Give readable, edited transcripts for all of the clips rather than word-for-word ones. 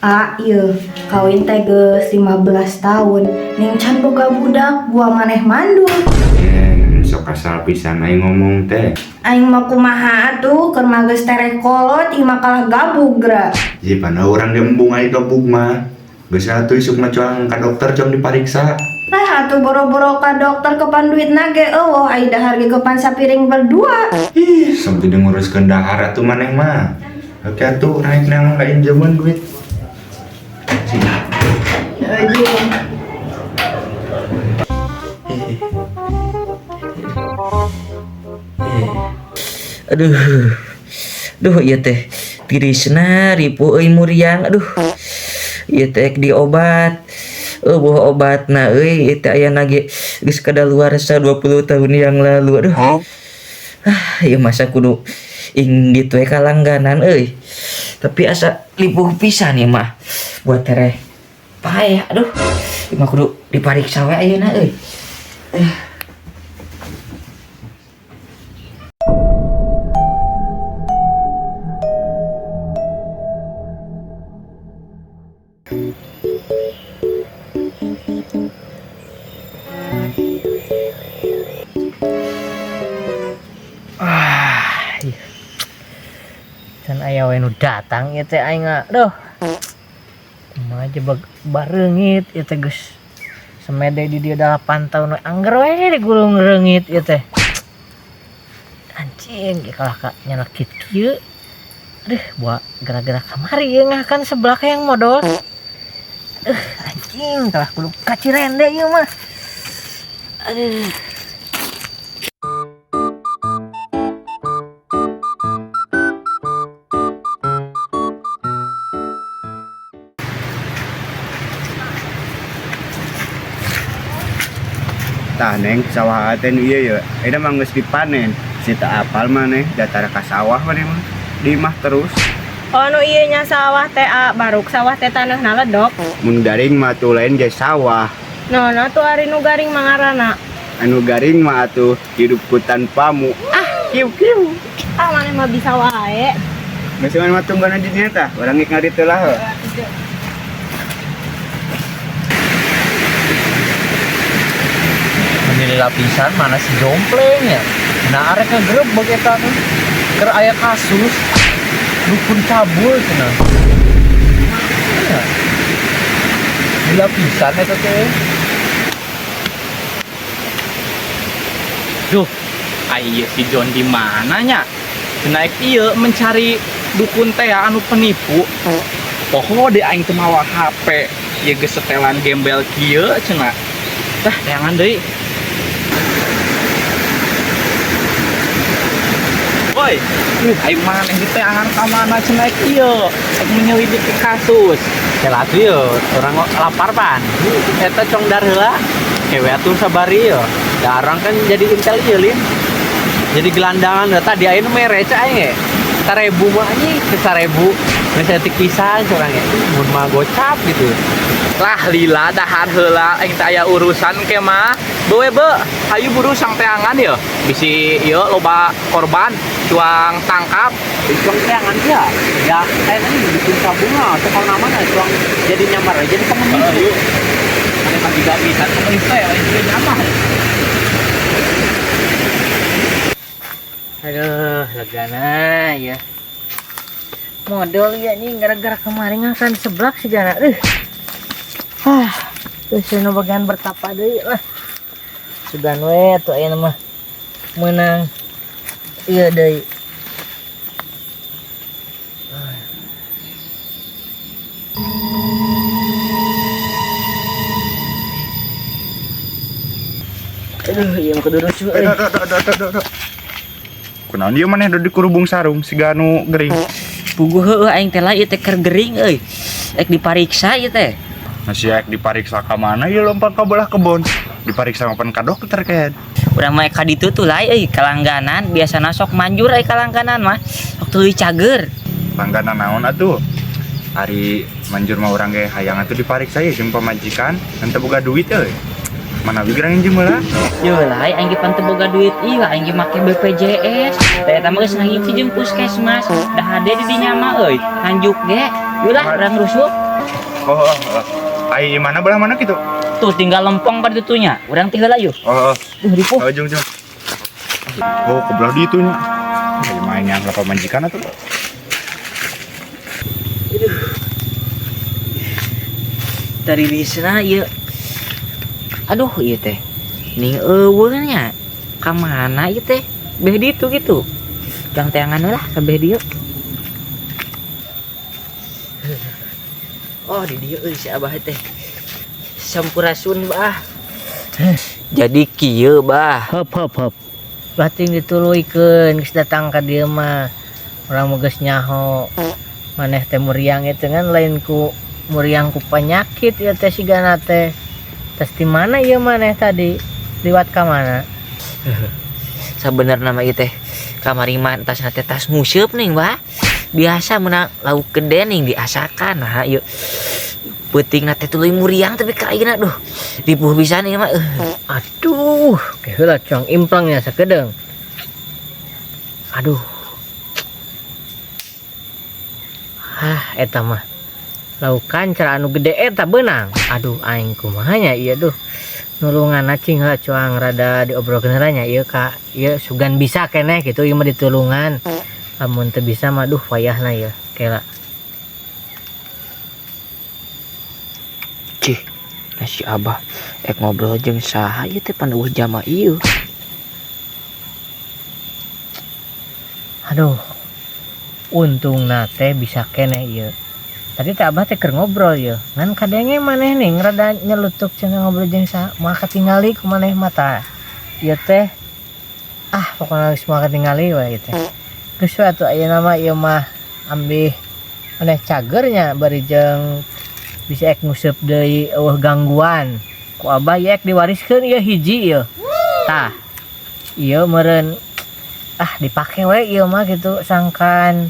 Ah, iya, kawin teh geus 15 tahun. Ning can boga budak, gua maneh mandul. Eh, sok asal pisan aing ngomong teh. Aing mah kumaha atuh, keur mah geus tereh kolot, ieu mah kalah gabug geura. Ji pana urang ge embung aing gabug mah. Geus atuh isuk mah cuang ka dokter jong dipariksa. Lah atuh boro-boro ka dokter kepan duitna ge eueuh, ai dahar ge kepan sapiring berdua. Ih, sampai nguruskeun dahar atuh maneh mah. Oke atuh naik nang ka injeman duit. Aduh. Aduh. Duh, ieu teh tirisna ripuh euy muriang. Aduh. Ieu teh diobat. Eueuh obatna euy, ieu teh ayana ge geus kadaluarsa 20 tahun yang lalu. Aduh. Ah, ieu masa kudu indit we ka langganan euy. Tapi asa lipuh pisan ieu mah. Buat tereh paeh. Aduh. Ieu mah kudu dipariksa we ayeuna euy. Ah, iya. Can aya we nu datang ieu teh aing ah. Duh. Kumaha jebak bareungit ieu teh geus semede di dieu 8 tahun we angger we digulung reungit ieu teh. Anjing ge kalah ka nyelekit kieu. Aduh, buat gara-gara kamari ieu ngakan sebelah yang modal. Aduh, anjing kalah kudu ka Cirende ieu mah. Aduh. Tah neng sawah teh nu ieu ye. Eta mah geus dipanen. Si tak apal maneh datar ka sawah maneh mah. Di imah terus. Oh nu ieu nya sawah teh a baruk sawah teh taneuhna ledok. Mun garing mah atuh lain ge sawah. No no tuh ari nu garing mangarana. Anu garing mah atuh hidupku tanpamu. Ah, kiu kiu. Ah maneh mah bisa wae. Geus maneh mah tungguan di dinya tah. Urang geus ngaditu lah. Heuh. Menilai lapisan mana si jompleng ya. Nah arek ngegerebek eta teh. Keur aya kasus dukun cabul cenah. Iya. Di lapisan eta teh. Duh, ai si John di mananya? Naik ieu mencari dukun teh anu penipu. Poho de aing teu mawa HP. Ieu geus setelan gembel kieu cenah. Tah, teangan deui. Woi, aing maneh di teangan ka mana cenah ieu? Aing menyelidiki kasus. Kela atuh ieu, urang lapar pan. Eta cong dar heula. Kewe atuh sabari ieu. Da orang kan jadi intel ieu lin. Jadi gelandangan da tadi ayeuna mere ca aing ge. 1000 mah anjing, 1000. Geus etik pisan curang ge. Mun mah gocap gitu. Lah lila dahar heula aing teh aya urusan ke mah. Bewe be, hayu buru sang teangan ye. Bisi ieu loba korban cuang tangkap. Cuang teangan ya. Ya kayak tadi bikin sabunga atau kalau namanya cuang jadi nyamar aja jadi pengemis. Heeh, yuk. Mane mah juga bisa pengemis teh lain juga nyamar. Aduh, legana ya. Modal ya nih gara-gara kemarin ngakan seblak sih gana. Ah, terus nu bagian bertapa deui lah. Sugan we atuh ayeuna mah meunang ieu deui. Aduh, ieu mah kudu rusuh euy. Duh. Kunaon ieu maneh di kurubung sarung siga anu gering. Puguh heueuh aing teh lah ieu teh keur gering euy. Ek dipariksa ieu teh. Masih ek dipariksa ka mana ieu lompat ka belah kebon. Dipariksa mapan ka dokter kayak. Urang mah ka ditu tuh lae euy ka langganan, biasana sok manjur euy ka langganan mah. Sok tuluy cager. Langganan naon atuh? Ari manjur mah urang ge hayang atuh dipariksa ye jeung pamajikan, henteu boga duit euy. Mana gerang injem heula? Yo lah, aing ge pan teu boga duit ieu, aing ge make BPJS. Teh eta mah geus ngahiji jeung puskesmas. Dah hade di dinya mah euy, hanjuk ge. Yeuh lah, urang rusuk. Oh, oh, oh. Ai mana belah mana gitu? Tuh tinggal lempong ka ditu nya. Urang ti heula yeuh. Oh, oh. Duh ripuh. Oh, jung, jung. Oh, ke belah ditu nya. Ai main yang berapa majikan atuh? Dari disana ieu. Aduh ieu teh. Ning eueuh nya. Ka mana ieu teh? Beh ditu gitu. Jang teangan lah ka beh dieu. Oh, di dieu euy si Abah teh. Sampurasun, Bah. Jadi kieu, Bah. Hop hop hop. Berarti dituluykeun geus datang ka dieu mah. Urang mah geus nyaho. Maneh teh muriang itu kan lain ku muriang ku penyakit ieu teh sigana teh. Tes di mana ieu maneh tadi? Liwat ka mana? Sabenerna mah ieu teh kamari mah tasna teh tas nguseup ning, Bah. Biasa meunang lauk gede ning diasakan nah ieu. Peutingna teh tuluy muriang tapi ka ayeuna duh. Ripuh pisan ieu mah. Aduh, keheula cuang implangnya sakedeung. Aduh. Hah, eta mah. Lauk kancar anu gede eta beunang. Aduh, aing kumaha nya ieu duh. Nulungan cing heula cuang rada diobrolkeun heula nya ieu ka ieu sugan bisa keneh gitu ieu mah ditulungan. Lamun teu bisa mah duh wayahna ieu. Kela. Cih, nah si Abah ek ngobrol jeung saha ieu teh pan eueuh jama ieu. Aduh. Untungna teh bisa keneh ieu. Tadi teh Abah teh keur ngobrol ieu. Ngan kadenge maneh nih rada nyelutuk cenah ngobrol jeung saha, moal katingali ku maneh mata. Ieu teh ah pokona geus moal katingali we ieu teh. Geus we atuh ayeuna mah ieu mah ambih maneh cagernya bari jeung bisa ek nguseup deui eueuh gangguan. Ku Abah ieu ek diwariskeun ieu hiji ieu. Tah. Ieu meureun ah dipake we ieu mah gitu sangkan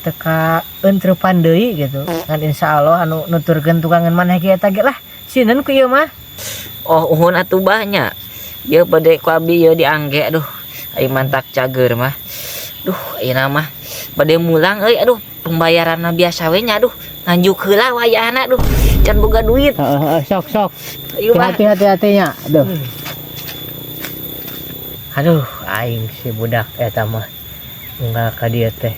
teka entrepan deui gitu. Ngan insyaallah anu nuturkeun tukangan maneh ge eta ge lah sineun ku ieu mah. Oh, uhun atuh bah nya. Ieu bade ku abi ieu diangge aduh. Ai mantak cager mah. Duh, ayeuna mah bade mulang euy aduh pembayaranna biasa we nya aduh. Nganjuk heula wayahna aduh. Can boga duit. Heeh, heeh, sok sok. Ayo, Bah. Hati-hati hati-hatinya. Aduh. Aduh, aing si budak eta mah unggal ka dieu teh.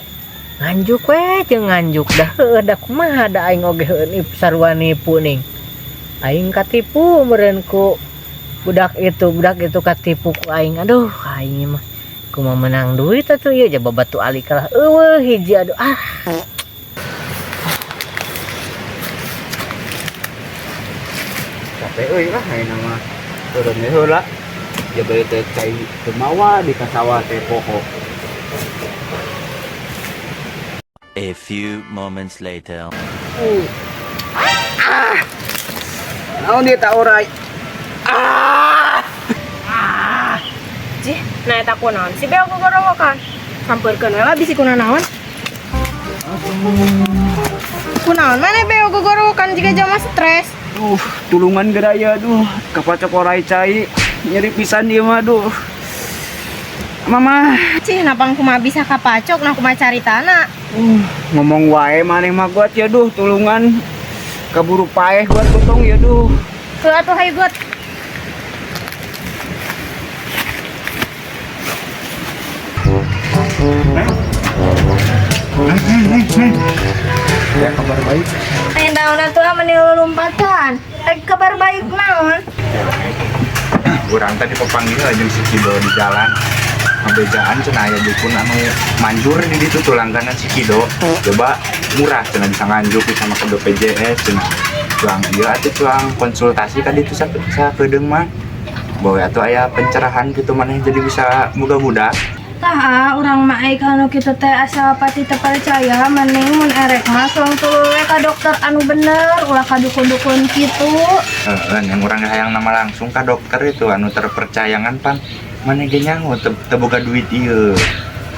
Nganjuk we jeung nganjuk dah heueuh da kumaha da aing oge heueuh nip sarua nipu ning. Aing katipu meureun ku budak itu katipu ku aing. Aduh, aing mah kumaha menang duit atuh ieu jaba batu ali kalah eueuh hiji aduh ah. Capek euy lah ayeuna mah. Turun we heula. Jaba ieu teh cai teu mawa di kasawah teh poho. A few moments later. Ah! Naon dia tak orai? Ah! Ah! Jih, nah eta kunaon si beo gogorowokan. Sampeurkeun we lah bisi kunanaon. Kunaon maneh beo gogorowokan jiga jama stres. Tulungan geraya aduh, kapacok orai cai. Nyeri pisan ieu mah aduh. Mama. Cih, napang kumaha bisa kapacok, nah kumaha caritana. Ngomong wae maneh mah buat ya duh, tulungan. Kaburu paeh buat potong ya duh. Heuh atuh hayu buat. Neng. Ya kabar baik. Aya naon atuh meni lulumpatan. Kabar baik naon? Urang tadi pepanggil jeung si Kido di jalan. Ngabejaan cenah aya dukun anu manjur di ditu tuh langganan si Kido. Coba murah cenah bisa nganjuk bisa make BPJS cenah. Cuang ieu atuh cuang konsultasi ka ditu sakedeung mah. Bawa atuh aya pencerahan gitu maneh jadi bisa boga budak. Tah, ah, urang mah ai kanu kitu teh asa pati teu percaya mending mun erek mah soang tuluy we ka dokter anu bener ulah ka dukun-dukun kitu. Heeh, yang urang hayang nama langsung ka dokter itu anu terpercayangan pan maneh ge nyaho teu boga duit ieu.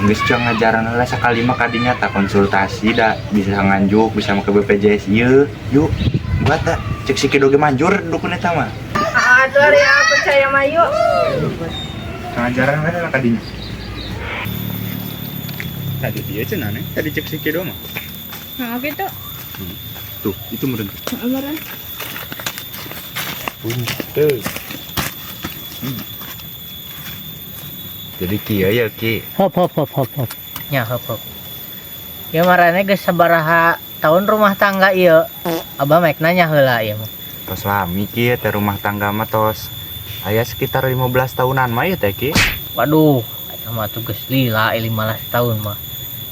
Geus cuang ngajaran heula sakali mah kadinya tak konsultasi da bisa nganjuk bisa make BPJS ieu. Yuk, buat da cek si Kido ge manjur dukun eta mah. Ah, Atuh ari percaya mah yuk. Ngajaran we lah kadinya. Tadi dia cenah nih, tadi cek si Kido mah. Nah, gitu. Tuh, itu meureun. Heeh, meureun. Tuh. Jadi kieu ya Ki. Hop hop hop hop hop. Nya hop hop. Ya marane geus sabaraha tahun rumah tangga ieu. Abah mek nanya heula ieu mah. Tos lami Ki teh rumah tangga mah tos aya sekitar 15 tahunan mah ya teh Ki. Waduh, eta mah tuh geus lila 15 tahun mah.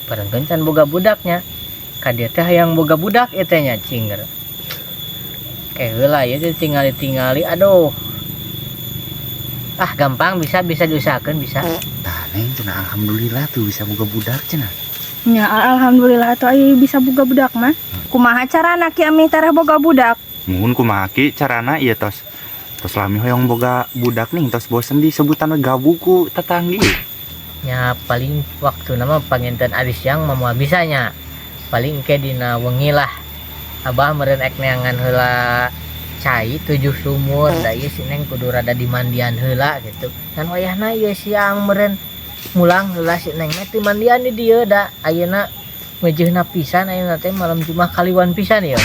Barengkeun can boga budaknya. Ka dieu teh hayang boga budak ieu teh nya cinger. Ke heula ieu teh tingali-tingali aduh. Ah gampang bisa bisa diusahakeun bisa. Tah neng cenah alhamdulillah tuh bisa boga budak cenah. Ya alhamdulillah atuh aya bisa boga budak mah. Kumaha carana Ki ami tareh boga budak? Muhun kumaha Ki carana ieu tos. Tos lami hoyong boga budak nih tos bosen disebutan we gabu ku tetanggi. Nya paling waktu nama panginten ari siang mah moal bisa nya. Paling ke dina wengi lah. Abah meureun ek neangan heula cai 7 sumur da ieu si Neng kudu rada dimandian heula gitu. Kan wayahna ieu siang meureun mulang heula si Neng mah teu mandian di dieu da ayeuna meujeuna pisan ayeuna teh malam Jumat kaliwan pisan ieu.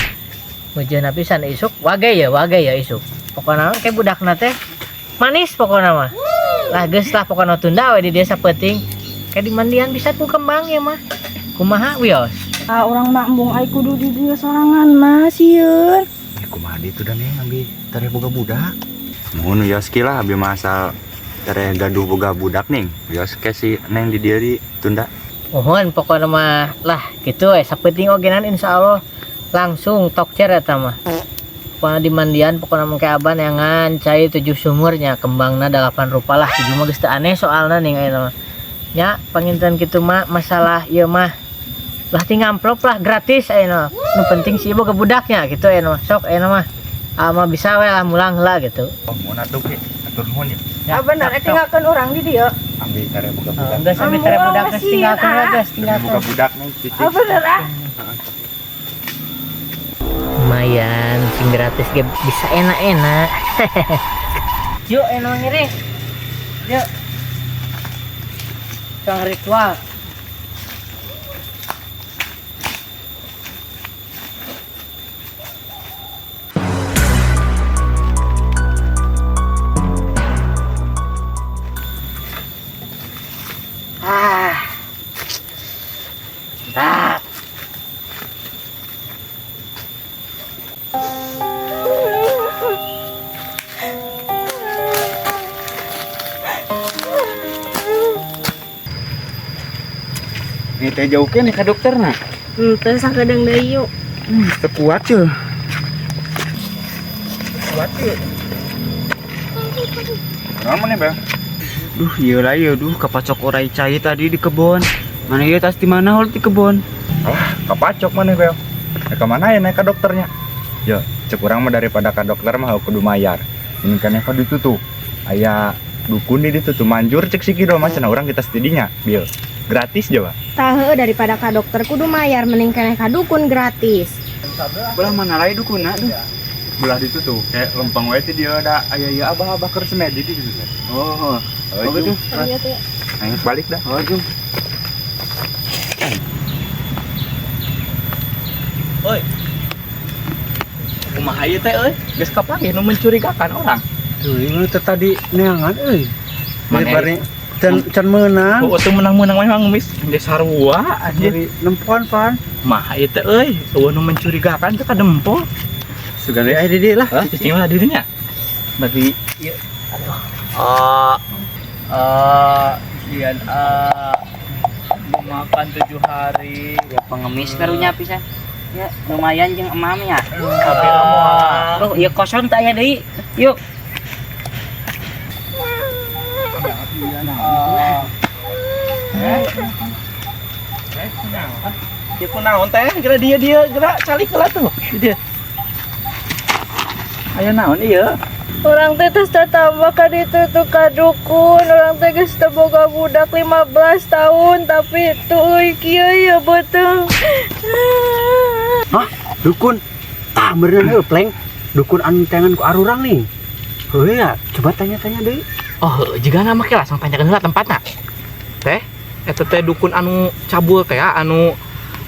Meujeuna pisan isuk wage ya wage ya isuk. Pokona ke budakna teh manis pokona mah. Lah geus lah pokona tunda we di desa peuting. Ke dimandian bisa ku kembang ya mah. Kumaha wios? Ah urang mah embung ai kudu di dieu sorangan mah sieun. Kumaha ditu da neng abi tereh boga budak. Mun wios ki lah abi mah asal tereh gaduh boga budak ning. Wios ke si neng di dieu ditunda. Mohon pokona mah lah gitu we sapeuting ogenan insyaallah langsung tokcer eta mah. Pokona dimandian pokona mah ke abah neangan cai 7 sumurnya kembangna 8 rupa lah 7 mah geus teu aneh soalna ning ayeuna mah. Nya panginten kitu mah masalah ieu mah lah tinggal amplop lah gratis ayeuna. Nu penting sih boga budaknya gitu ayeuna mah. Sok ayeuna mah. Ama bisa we lah mulang heula gitu. Oh, mun atuh Ki, atur nuhun ya. Ah bener, tinggalkeun urang di dieu. Ambil tere boga budak. Geus ambil tere budak geus tinggalkeun we geus tinggalkeun. Boga budak neng cici. Ah bener ah. Lumayan sing gratis ge bisa enak-enak. Yuk enak ngiring. Yuk. Kang ritual. Ah. Mantap. Ini teh jauh ke nih ke dokter nah. Henteu sakedeung deui yuk. Teu kuat yeuh. Kuat yeuh. Kunaon maneh, Bang? Duh, ieu lah ieu duh kapacok orai cai tadi di kebon. Mana ieu tas di mana hol di kebon? Alah, kapacok maneh, Bang. Naik ke mana ya naik ke dokternya? Yo, cek urang mah daripada ke dokter mah kudu mayar. Ini kan ka ditu tuh. Aya dukun di ditu tuh manjur cek si Kido mah cenah urang kita setidinya, Bil. Gratis coba. Tah heueuh daripada ka dokter kudu mayar mending keneh ka dukun gratis. Belah mana lain dukunna duh? Belah ditu tuh kayak lempeng wae teh dia ada aya ieu abah-abah keur semedi di ditu teh. Oh, oh gitu. Ayo balik dah. Oh, jung. Oi. Kumaha ieu teh euy? Geus kapanggih nu mencurigakan orang. Tuh, ieu teh tadi neangan euy. Mana? Can can meunang. Oh, teu meunang-meunang mah ngemis geus sarua anjir. Nempon pan. Mah ieu teh euy, eueuh nu mencurigakan teh kadempo. Sugan deui aya di dieu lah. Hah, cicing lah dirinya. Berarti ieu aduh. Sian makan 7 hari. Ya pengemis karunya pisan. Ya lumayan jeung emam ya. Oh, ieu kosong teh aya deui. Yuk. Dia kunaon teh? Geura dia geura calik heula tuh. Dia. Aya naon ieu? Orang teh tos tatambah ka ditu tuh ka dukun. Orang teh geus teu boga budak 15 tahun tapi tuluy kieu ya beuteung. Hah? Dukun? Tah meureun heuh pleng. Dukun anu tengan ku arurang nih. Heuh ya, coba tanya-tanya deui. Oh, heuh, jigana mah ke langsung tanyakeun heula tempatna. Teh, eta teh dukun anu cabul teh ya, anu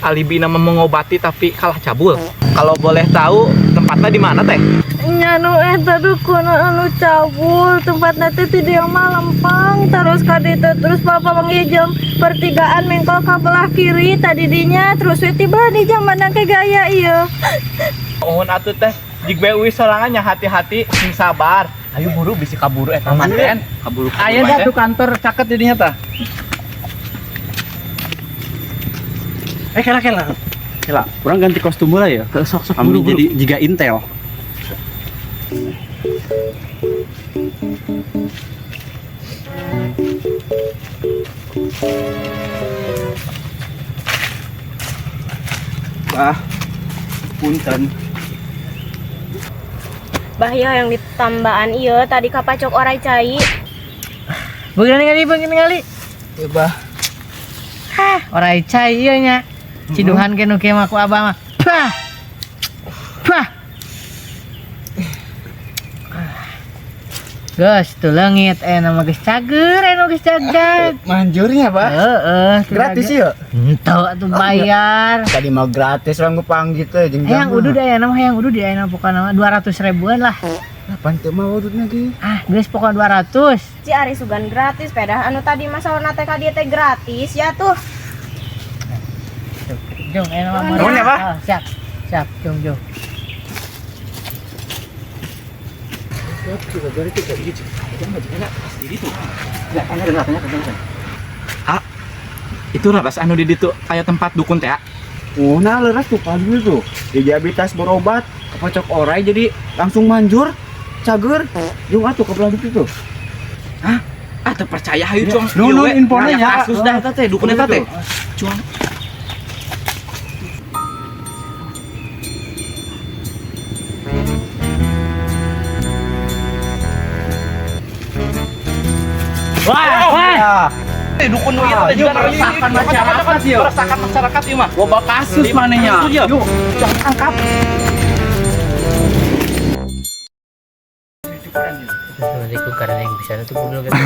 alibi nama mengobati tapi kalah cabul. Kalau boleh tahu tempatnya di mana, Teh? Nya nu eta dukun anu cabul, tempatna teh ti dieu mah lempang terus ka ditu, terus papa manggih jeung pertigaan mengkol ka belah kiri tadi dinya, terus we tiba di zaman ke gaya ieu. Mohon atuh, Teh, jig we uih sorangan nya, hati-hati, sing sabar. Ayo buru, bisi kaburu eta manten. Kaburu. Aya dah tuh kantor caket jadinya tah. Eh, kela kela. Kela, kurang ganti kostum lah ya. Sok sok. Ambil jadi jiga intel. Bah, punten. Bahya yang ditambaan ieu tadi kapacok orai cai. Begini kali, begini kali. Ya, Bah. Hah, orai cai ieu nya. Ciduhan ke nu kieu mah ku abah mah. Pah. Pah. Geus tuh leungit nama geus cager, geus cagag. Manjurnya, Bah. Heeh, Gratis ya? Henteu atuh, bayar. Tadi mau gratis orang panggil teh jeung Hayang udud aya nama, hayang udud aya nama, pokokna mah 200 ribuan lah. Apaan teu mah ududna ge? Ah, geus pokokna 200. Ci, ari sugan gratis pedah anu tadi masalah teh ka dieu teh gratis ya tuh. Jung, aya nama. Nuhun ya, Bah. Oh, siap. Siap, jung jung. Ah, itu raras anu di ditu aya tempat dukun teh. Oh, nah leres tuh pagi tuh. Di diabetes berobat, kepocok orai jadi langsung manjur, cager. Jeung atuh ke belah ditu tuh. Hah? Ah, teu percaya, hayu cuang. Nu nu Ieu we, infona nanya nya. kasus dah eta teh, dukun eta teh. Cuang. Wah, wah. Eh, dukun nu ieu teh Yuk, juga meresahkan masyarakat yuk. Meresahkan masyarakat ieu mah. Loba kasus manehnya. Yuk, jangan tangkap. Assalamualaikum, karena yang bisa itu bunuh gitu.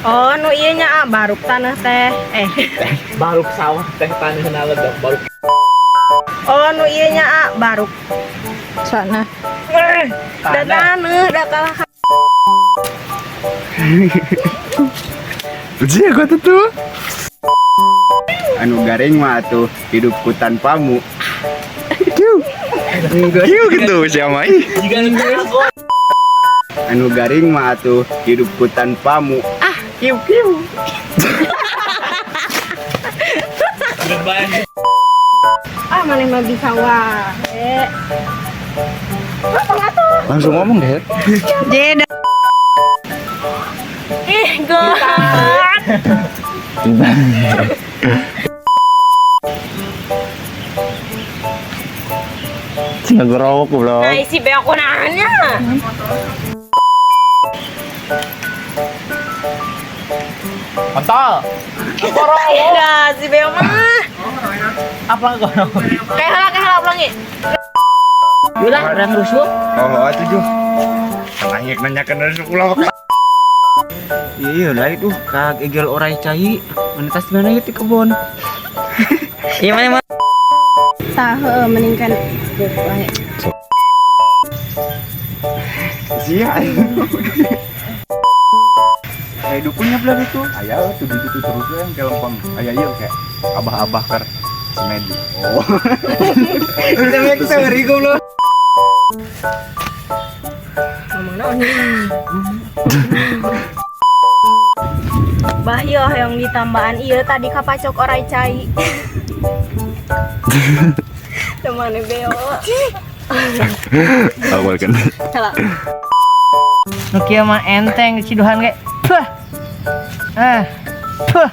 Oh, nu ieu nya ah, baruk tanah teh. Eh, Baruk sawah teh taneuhna ledok baruk. Oh, nu ieu nya ah, baruk. Sana. Da taneuh da kalah. Benci aku tuh. Anu garing mah atuh hidupku tanpamu. Kiu. Kiu gitu siapa ih. Anu garing mah atuh hidupku tanpamu. Ah, kiu kiu. Ah, maneh mah bisa wae. Langsung ngomong deh. Jeda. Ih, God. Cina gerowok goblok. Nah, isi beok kunaannya. Kontol. Dah, si beok mah. Apa gono? Kayak heula ulangi. Ulah, orang rusuh. Oh, atuh juh. Nanya nanya kena sekolah. Iya lah itu kag egel orai cai. Mana tas mana itu kebon. Iya mana mah. Tah, heueuh mending kan ulangi. Sia. Eh, dukunnya belah itu. Aya tuh di situ terus yang ke lempeng. Aya ieu kayak abah-abah ker semedi. Oh. Kita kita ngeri goblok. Ngomong naon? Bah yo yang ditambaan ieu tadi kapacok orai cai. Temane beo. Awal kan. Salah. Nu kieu mah enteng ciduhan ge. Puh. Ah. Puh.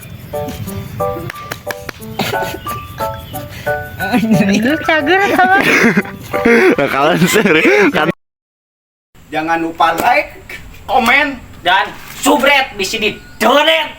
Lu cager sama. Bakalan seri. Jangan lupa like, Komen Dan subret bisa di donet.